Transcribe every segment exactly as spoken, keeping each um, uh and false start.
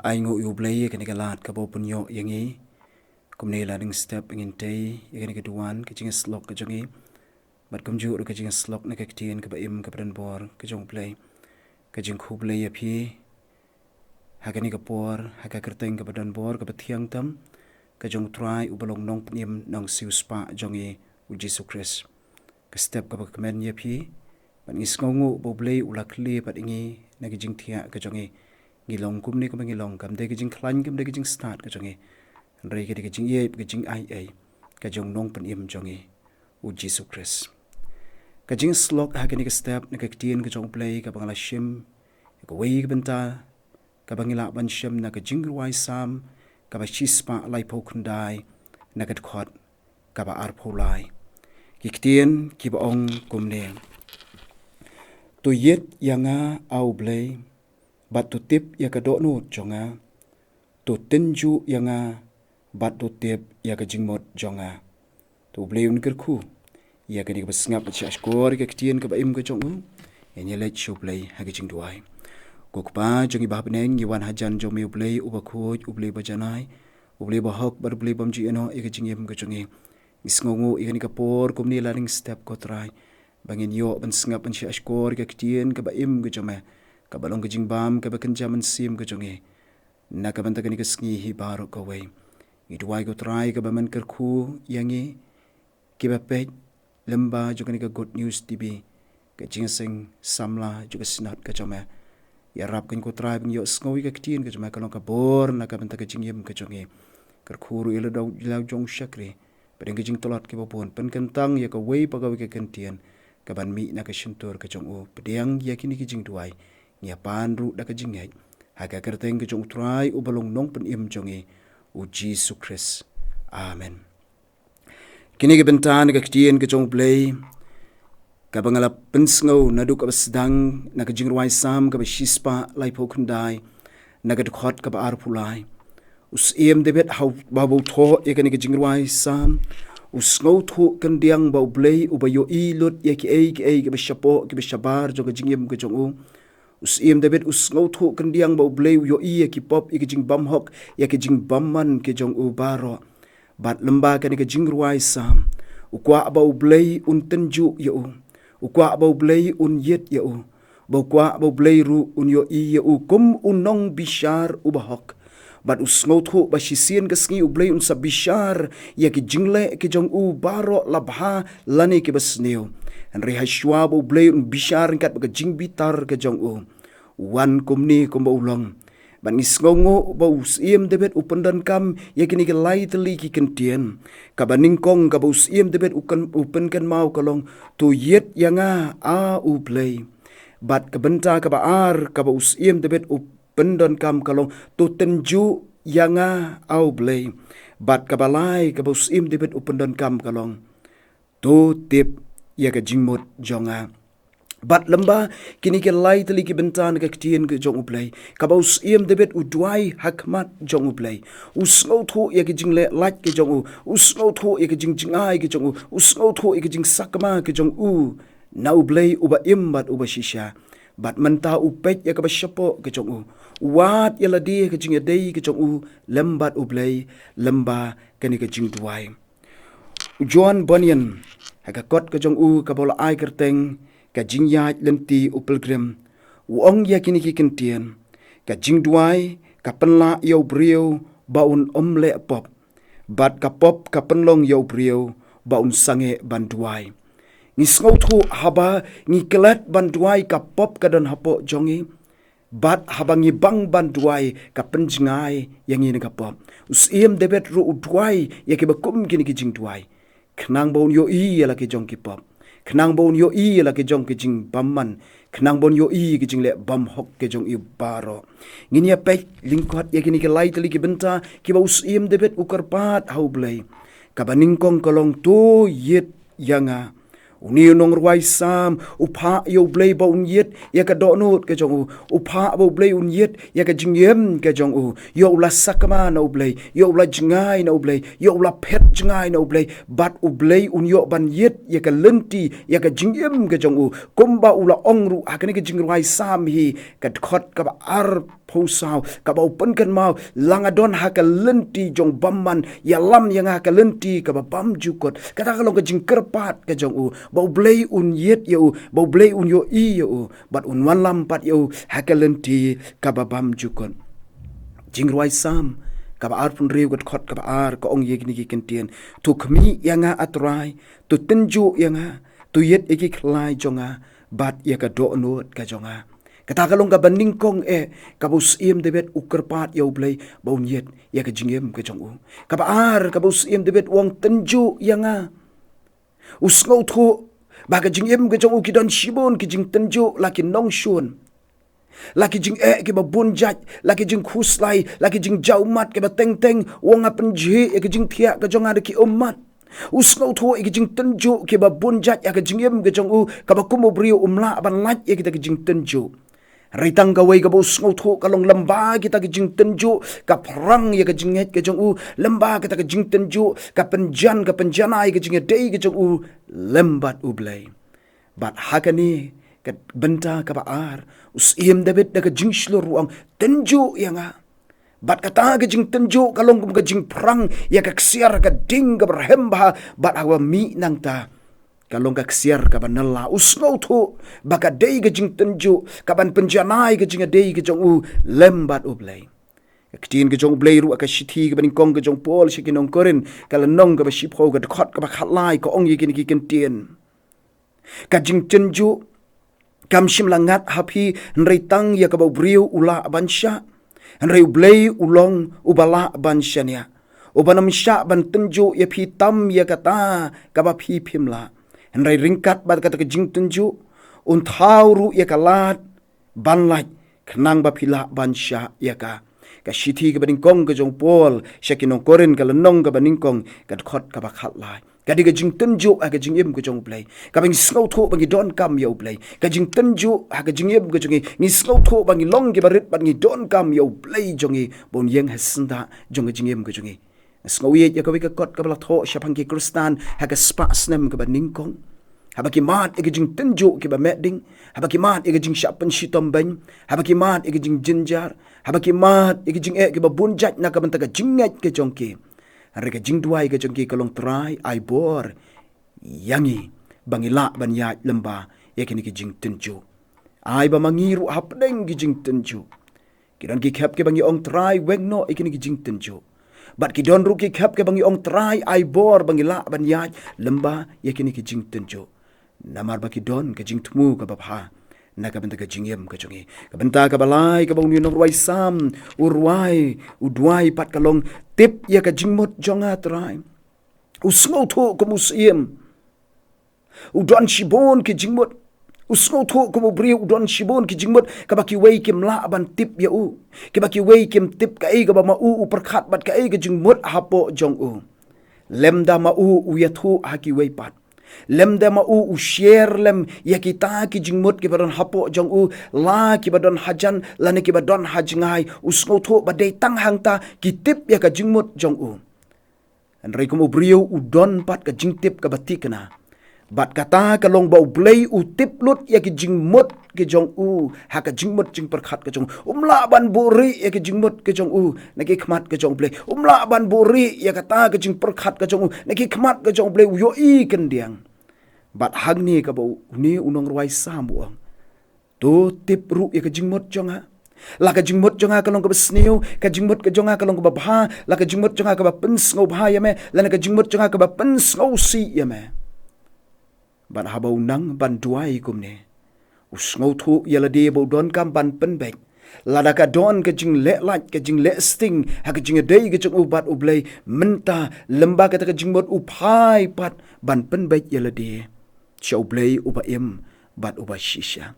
Ai nguh ïa U Blei ïa kane ka lad kaba u pynïoh ïa ngi. Kumne la dang step ngin tei ïa kane ka duwan ka jingïasyllok ka jong ngi. Bad kumjuh ruh ka jingïasyllok na ka ktien kaba im kaba donbor ka jong U Blei. Ka jingkhublei ïa phi ha kane ka por, ha ka kyrteng kaba donbor kaba thiang tam ka jong U Trai uba long nongpynim nongsiewspah jong ngi, U Jisu Khrist. Ka step kaba kmen ïa phi, bad ngi sngewnguh ba U Blei u la khleh bad ngi na ka jingthiah ka jong ngi. Ngi long kumne kumba ngi long, kam dei ka jingkhlaiñ, kam dei ka jingstad ka jong ngi. Hynrei ka dei ka jingïeit, ka jingaiei ka jong nongpynim jong ngi, U Jisu Khrist. Ka jingïasyllok ha kane ka step na ka ktien ka jong U Blei kaba nga la shim ïa kawei ka bynta kaba ngi lah ban shem na ka Jingrwai Salm kaba shispah laiphew khyndai, na ka dkhot kaba arphew lai. Ki ktien kiba ong kumne: To ïeit ïa nga, A U Blei, bad to tip ïa ka dohnud jong nga. To tynjuh ïa nga bad to tip ïa ka jingmut jong nga. To U Blei un kyrkhu ïa kane kaba sngap bad shahshkor ïa ka ktien kaba im ka jong u. Ngin ïa leit sha U Blei ha ka jingduwai. Ko Kpa jong ngi ba ha bneng, ngi wan hajan jong me, U Blei uba khuid, U Blei ba janai, U Blei ba hok bad U Blei bym ju ïehnoh ïa ka jingim ka jong ngi. Ngi sngewnguh ïa kane ka por kumne la dang step, ko Trai, ba ngin ïoh ban sngap ban shahshkor ïa ka ktien kaba im ka jong me, kaba long ka jingbam kaba kynja mynsiem ka jong ngi na ka bynta kane ka sngi hi baroh kawei. Ngi duwai, ko Trai, kaba men kyrkhu ïa ngi kiba peit lyngba jong kane ka Good News T V, ka jingïaseng samla jong ka Synod ka jong me. Ïarap kein, ko Trai, ba ngin ïohsngew ïa ka ktien ka jong me, ka long ka bor na ka bynta ka jingim ka jong ngi. Kyrkhu ruh ïa la dei, ïa la jong u shakri, pdiang ka jingtlot kiba bun, pynkyntang ïa kawei pa kawei ka ktien kaban mih na ka shyntur ka jong u. Pdiang ïa kine ki jingduwai, ngi ïa pan ruh da ka jingngeit ha ka kyrteng ka jong U Trai uba long nongpynim jong ngi, U Jisu Khrist. Amen. Kine ki bynta na ka ktien ka jong U Blei kaba nga la pynsngew naduh kaba sdang na ka Jingrwai Salm kaba shispah laiphew khyndai, na ka dkhot kaba arphew lai. U Syiem David, haba u thoh ïa kane ka Jingrwai Salm, u sngewthuh kyndiang ba U Blei uba ïohi lut ïa kiei kiei kiba shapoh kiba shabar jong ka jingim ka jong u. U Syiem David u sngewthuh kyndiang ba U Blei u ïohi ïa ki pop, ïa ki jingbymhok, ïa ki jingbymman ki jong u baroh. Bad lyngba kane ka Jingrwai Salm, u kwah ba U Blei un tynjuh ïa u. U kwah ba U Blei un ïeit ïa u. Ba u kwah ba U Blei ruh un ïohi ïa u kum u nongbishar uba hok. Bad u sngewthuh ba shisien ka sngi U Blei un sa bishar ïa ki jingleh ki jong u baroh, la bha lane kiba sniew. Hynrei hashwa ba U Blei un bishar ryngkat bad ka jingbitar ka jong u, u wan kumne kumba u long. Bad ngi sngewnguh ba u Syiem David u pyndonkam ïa kine ki lai tylli ki ktien. Kaba nyngkong kaba u Syiem David u kyn-, u pynkynmaw ka long: To ïeit ïa nga, A U Blei. Bad ka bynta kaba ar kaba u Syiem David u pyndonkam ka long: To tynjuh ïa nga, A U Blei. Bad kaba lai kaba u Syiem David u pyndonkam ka long: To tip ïa ka jingmut jong nga. Bad lyngba kine ki lai tylli ki bynta na ka ktien ka jong U Blei, kaba u Syiem David u duwai ha khmat jong U Blei, u sngewthuh ïa ka jingleh lait ka jong u, u sngewthuh ïa ka jingjngai ka jong u, u sngewthuh ïa ka jingsakma ka jong u na U Blei uba im bad uba shisha. Bad mynta u peit ïa kaba shapoh ka jong u, u wad ïa lade ha ka jingïadei ka jong u lem bad U Blei lyngba kane ka jingduwai. U John Bunyan, ha ka kot ka jong u kaba u la ai kyrteng Ka Jingïaid Lynti U Pilgrim, u ong ïa kine ki ktien: Ka jingduwai ka pynlah ïa u briew ba un ym leh pop, bad ka pop ka pynlong ïa u briew ba un sangeh ban duwai. Ngi sngewthuh haba ngi klet ban duwai, ka pop ka don hapoh jong ngi. Bad haba ngi bang ban duwai, ka pynjngai ïa ngi na ka pop. U Syiem David ruh u duwai ïa kiba kum kine ki jingduwai, khnang ba un ïohi ïa la ki jong ki pop, khnang ba un ïohi ïa la ki jong ki jingbymman, khnang ba un ïohi ïa ki jingleh bymhok ki jong i baroh. Ngin ïa peit lyngkot ïa kine ki lai tylli ki bynta kiba u Syiem David u kyrpad ha U Blei. Kaba nyngkong ka long: To ïeit ïa nga. Une u nongrwai Salm u phah ïa U Blei ba un ïeit ïa ka dohnud ka jong u. U phah ba U Blei un ïeit ïa ka jingim ka jong u. Ïoh u la sakma na U Blei, ïoh u la jngai na U Blei, ïoh u la phet jngai na U Blei. Bad U Blei un ïoh ban ïeit ïa ka lynti, ïa ka jingim ka jong u. Kumba u la ong ruh ha kane ka Jingrwai Salm hi, ka dkhot kaba ar phew saw, kaba u pynkynmaw, la nga don ha ka lynti jong bymman, ïalam ïa nga ha ka lynti kaba bymjukut. Kata ka long ka jingkyrpad ka jong u, ba U Blei un ïit ïa u, ba U Blei un ïohi ïa u, bad un wanlam pat ïa u ha ka lynti kaba bymjukut. Jingrwai Salm kaba arphew hynriew, ka dkhot kaba ar, ka ong ïa kine ki kyntien: To khmih ïa nga, A Trai, to tynjuh ïa nga, to ïit ïa ki khlai jong nga bad ïa ka dohnud ka jong nga. Kata ka long kaba nyngkong eh, kaba u Syiem David u kyrpad ïa U Blei ba un ïit ïa ka jingim ka jong u. Kaba ar, kaba u Syiem David u ong, tynjuh ïa nga. U sngewthuh ba ka jingim ka jong u ki don shibun ki jingtynjuh, la ki nongshun, la ki jingeh kiba bun jait, la ki jingkhuslai, la ki jingjaw mat kiba teng teng. U ong, nga pynjhieh ïa ka jingthiah ka jong nga da ki ummat. U sngewthuh ïa ki jingtynjuh kiba bun jait ha ka jingim ka jong u, kaba kum u briew um lah ban lait ïa kita ki jingtynjuh. Hynrei tang kawei kaba u sngewthuh ka long, lem bad kita ki jingtynjuh ka phrang ïa ka jingngeit ka jong u, lem bad kita ki jingtynjuh ka pynjan, ka pynjanai ïa ka jingïadei ka jong u lem bad U Blei. Bad ha kane ka bynta kaba ar, u Syiem David da ka jingshlur u ong, tynjuh ïa nga. Bad kata ka jingtynjuh ka long kum ka jingphrang ïa ka ksiar, ka ding kaba rhem bha, bad haba mih nangta, ka long ka ksiar kaba nylla. U sngewthuh ba ka dei ka jingtynjuh kaban pynjanai ka jingïadei ka jong u lem bad U Blei. Ka ktien ka jong U Blei ruh ha ka shithi kaba nyngkong ka jong u Paul sha ki nong Korinth, ka lynnong kaba shiphew, ka dkhot kaba khatlai, ka ong ïa kine ki kyntien: Ka jingtynjuh kam shym la ngat ha phi, hynrei tang ïa kaba u briew u lah ban shah. Hynrei U Blei u long uba lah ban shaniah, uban ym shah ban tynjuh ïa phi tam ïa kata kaba phi phim lah. Hynrei ryngkat bad kata ka jingtynjuh, un thaw ruh ïa ka lad ban lait, khnang ba phi lah ban shah ïa ka. Ka shithi kaba nyngkong ka jong u Paul sha ki nong Korinth, ka lynnong kaba nyngkong, ka dkhot kaba khatlai. Ka dei ka jingtynjuh ha ka jingim ka jong U Blei, kaba ngi sngewthuh ba ngi donkam ïa U Blei. Ka jingtynjuh ha ka jingim ka jong ngi, ngi sngewthuh ba ngi long kiba rit bad ngi donkam ïa U Blei jong ngi ba un ïeng ha syndah jong ka jingim ka jong ngi. Sngewthuh ïa kawei ka kot kaba la thoh shaphang ki Khristan ha ka spah snem kaba nyngkong. Haba ki mad ïa ka jingtynjuh kiba meh ding, haba ki mad ïa ka jingshah pynshitom beiñ, haba ki mad ïa ka jingjynjar, haba ki mad ïa ka jingeh kiba bun jait na ka bynta ka jingngeit ka jong ki, hynrei ka jingduwai ka jong ki ka long, Trai, ai bor ïa ngi ba ngi lah ban ïaid lem bad ïa kine ki jingtynjuh. Ai ba ma ngi ruh hapdeng ki jingtynjuh, ki don ki khep kiba ngi ong, Trai, weng noh ïa kine ki jingtynjuh. Bad ki don ruh ki khep kiba ngi ong, Trai, ai bor ba ngi lah ban ïaid lem bad ïa kine ki jingtynjuh. Namar ba ki don ka jingthmu kaba bha na ka bynta ka jingim ka jong ngi. Ka bynta kaba lai kaba une u nongrwai Salm u rwai, u duwai pat, ka long, tip ïa ka jingmut jong nga, Trai. U sngewthuh kum u Syiem, u don shibun ki jingmut. U sngewthuh kum u briew u don shibun ki jingmut kaba kiwei kim lah ban tip ïa u, kiba kiwei kim tip kaei kaba ma u u pyrkhat bad kaei ka jingmut hapoh jong u. Lymda ma u u ïathuh ha kiwei pat, lymda ma u u share lem ïa kita ki jingmut kiba don hapoh jong u, la kiba don hajan lane kiba don ha jngai, u sngewthuh ba dei tang hangta ki tip ïa ka jingmut jong u. Hynrei kum u briew u don pat ka jingtip kaba thikna. Bad kata ka long ba U Blei u tip lut ïa ki jingmut ki jong u ha ka jingmut jingpyrkhat ka jong u. Um lah ban buhrieh ïa ki jingmut ki jong u na ki khmat ka jong U Blei. Um lah ban buhrieh ïa kata ka jingpyrkhat ka jong u na ki khmat ka jong U Blei, u ïohi kyndiang. Bad hangne kaba une u nongrwai Salm u ong, to tip ruh ïa ka jingmut jong nga. La ka jingmut jong nga ka long kaba sniew, ka jingmut ka jong nga ka long kaba bha, la ka jingmut jong nga kaba pynsngewbha ïa me, lane ka jingmut jong nga kaba pynsngewsih ïa me. Bad haba u nang ban duwai kumne, u sngewthuh ïa lade ba u donkam ban pynbeit. Lada ka don ka jingleh lait, ka jingleh sting ha ka jingïadei ka jong u bad U Blei mynta, lem bad kata ka jingmut u phai pat ban pynbeit ïa lade sha U Blei uba im bad uba shisha.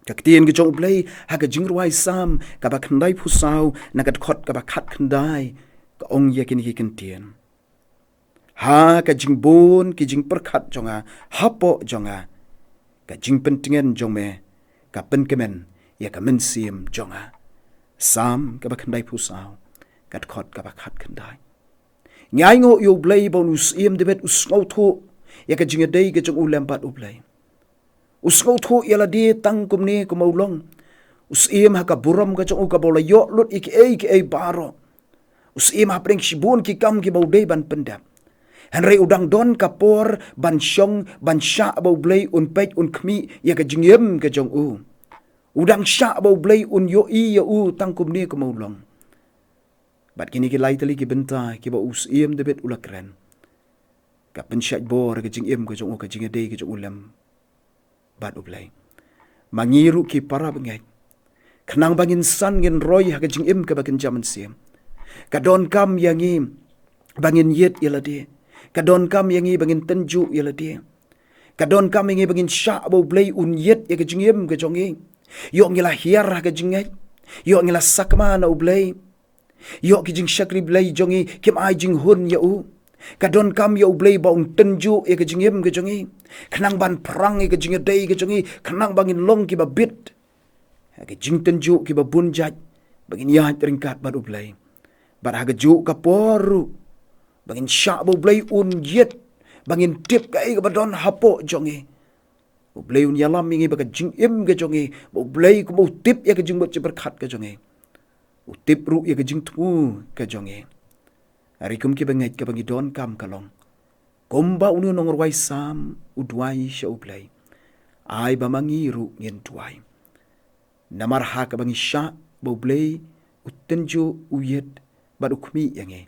Ka ktien ka jong U Blei ha ka Jingrwai Salm kaba khyndaiphew saw, na ka dkhot kaba khatkhyndai, ka ong ïa kine ki kyntien: Ha ka jingbun ki jingpyrkhat jong nga hapoh jong nga, ka jingpyntngen jong me ka pynkmen ïa ka mynsiem jong nga. Salm kaba khyndaiphew saw, ka dkhot kaba khatkhyndai. Ngi ai nguh ïa U Blei ba une u Syiem David u sngewthuh ïa ka jingïadei ka jong u lem bad U Blei. U sngewthuh ïa lade tang kumne kumba u long. U Syiem ha ka burom ka jong u kaba u la ïoh lut ïa kiei kiei baroh. U Syiem hapdeng shibun ki kam kiba u dei ban pyndep. Hynrei u dang don ka por ban shong, ban shah ba U Blei un peit, un khmih ïa ka jingim ka jong u. U dang shah ba U Blei un ïohi ïa u tang kumne kumba u long. Bad kine ki lai tylli ki bynta kiba u Syiem David u la kren, ka pynshait bor ka jingim ka jong u, ka jingïadei ka jong u lem bad U Blei. Ma ngi ruh ki para bangeit, khnang ba ngin san, ngin roi ha ka jingim kaba kynja mynsiem, ka donkam ïa ngi ba ngin ïit ïa lade. Ka donkam ïa ngi ba ngin tynjuh ïa lade. Ka donkam ïa ngi ba ngin shah ba U Blei un ïit ïa ka jingim ka jong ngi. Ïoh ngi la hiar ha ka jingngeit, ïoh ngi la sakma na U Blei, ïoh ki jingshakri Blei jong ngi kim ai jinghun ïa u. Ka donkam ïa U Blei ba un tynjuh ïa ka jingim ka jong ngi, khnang ban phrang ïa ka jingïadei ka jong ngi, khnang ba ngin long kiba bit ha ka jingtynjuh kiba bun jait, ba ngin ïaid ryngkat bad U Blei. Bad ha kajuh ka por ruh, ba ngin shah ba U Blei un ïit, ba ngin tip kaei kaba don hapoh jong ngi. U Blei un ïalam ïa ngi bad ka jingim ka jong ngi, ba U Blei kumba u tip ïa ka jingmut jingpyrkhat ka jong ngi, u tip ruh ïa ka jingthmu ka jong ngi. Hynrei kum ki bangeit, kaba ngi donkam ka long, kumba une u nongrwai Salm u duwai sha U Blei, ai ba ma ngi ruh ngin duwai. Namar ha kaba ngi shah ba U Blei u tynjuh, u ïit bad u khmih ïa ngi,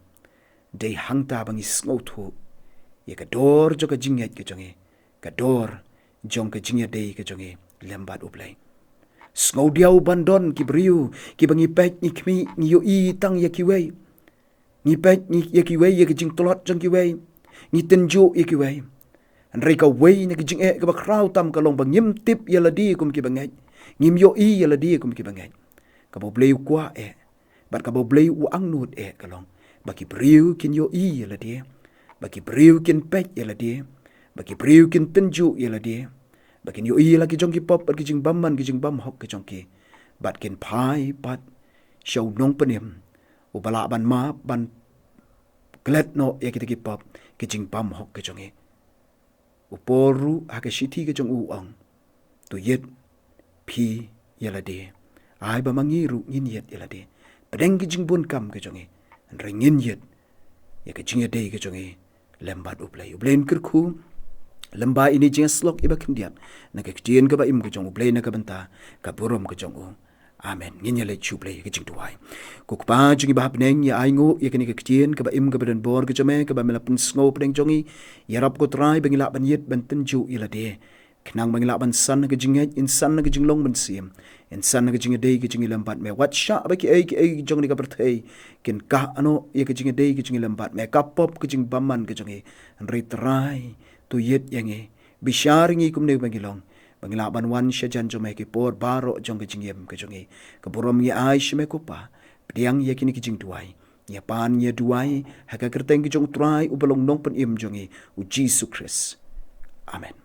dei hangta ba ngi sngewthuh ïa ka dor jong ka jingngeit ka jong ngi, ka dor jong ka jingïadei ka jong ngi lem bad U Blei. Sngewdiaw ban don ki briew kiba ngi peit, ngi khmih, ngi ïohi tang ïa kiwei. Ngi peit, ngi, ïa kiwei, ïa ki jingtlot jong kiwei, ngi tynjuh ïa kiwei. Hynrei kawei na ki jingeh kaba khraw tam ka long ba ngim tip ïa lade kum ki bangeit, ngim ïohi ïa lade kum ki bangeit. Kaba U Blei u kwah eh, bad kaba U Blei u angnud eh ka long ba ki briew kin ïohi ïa lade, ba ki briew kin peit ïa lade, ba ki briew kin tynjuh ïa lade, ba kin ïohi ïa la ki jong ki pop bad ki jingbymman, ki jingbymhok ka jong ki, bad kin phai pat sha u Nongpynim uba lah ban map, ban klet noh ïa kita ki pop, ki jingbymhok ka jong ngi. U Paul ruh ha ka shithi ka jong u u ong, to ïit phi ïa lade. Ai ba ma ngi ruh ngin ïit ïa lade. Pdeng ki jingbun kam ka jong ngi, hynrei ngin ïit ïa ka jingïadei ka jong ngi lem bad U Blei. U Blei un kyrkhu lyngba ine i jingïasyllok iba khyndiat, na ka ktien kaba im ka jong U Blei, na ka bynta ka burom ka jong u. Amen. Ngin ïaleit sha U Blei ha ka jingduwai. Ko Kpa jong ngi ba ha bneng, ïa ainguh ïa kane ka ktien kaba im, kaba don bor ka jong me, kaba me la pynsngew pdeng jong ngi. Ïarap ko Trai ba ngin lah ban ïit ban tynjuh ïa lade, khnang ba ngin lah ban san ha ka jingngeit, ngin san ha ka jinglong mynsiem, ngin san ha ka jingïadei ka jong ngi lem bad me. Wat shah ba kiei kiei jong kane ka pyrthei kin kah noh ïa ka jingïadei ka jong ngi lem bad me, ka pop, ka jingbymman ka jong ngi. Hynrei Trai, to ïit ïa ngi, bishar ïa ngi kumne ba ngi long, ba ngi lah ban wan sha jan jong me ha ki por baroh jong ka jingim ka jong ngi. Ka burom ngi ai sha me ko Pa. Pdiang ïa kine ki jingduwai. Ngi ïa pan, ngi ïa duwai ha ka kyrteng ka jong U Trai uba long Nongpynim jong ngi, U Jisu Khrist. Amen.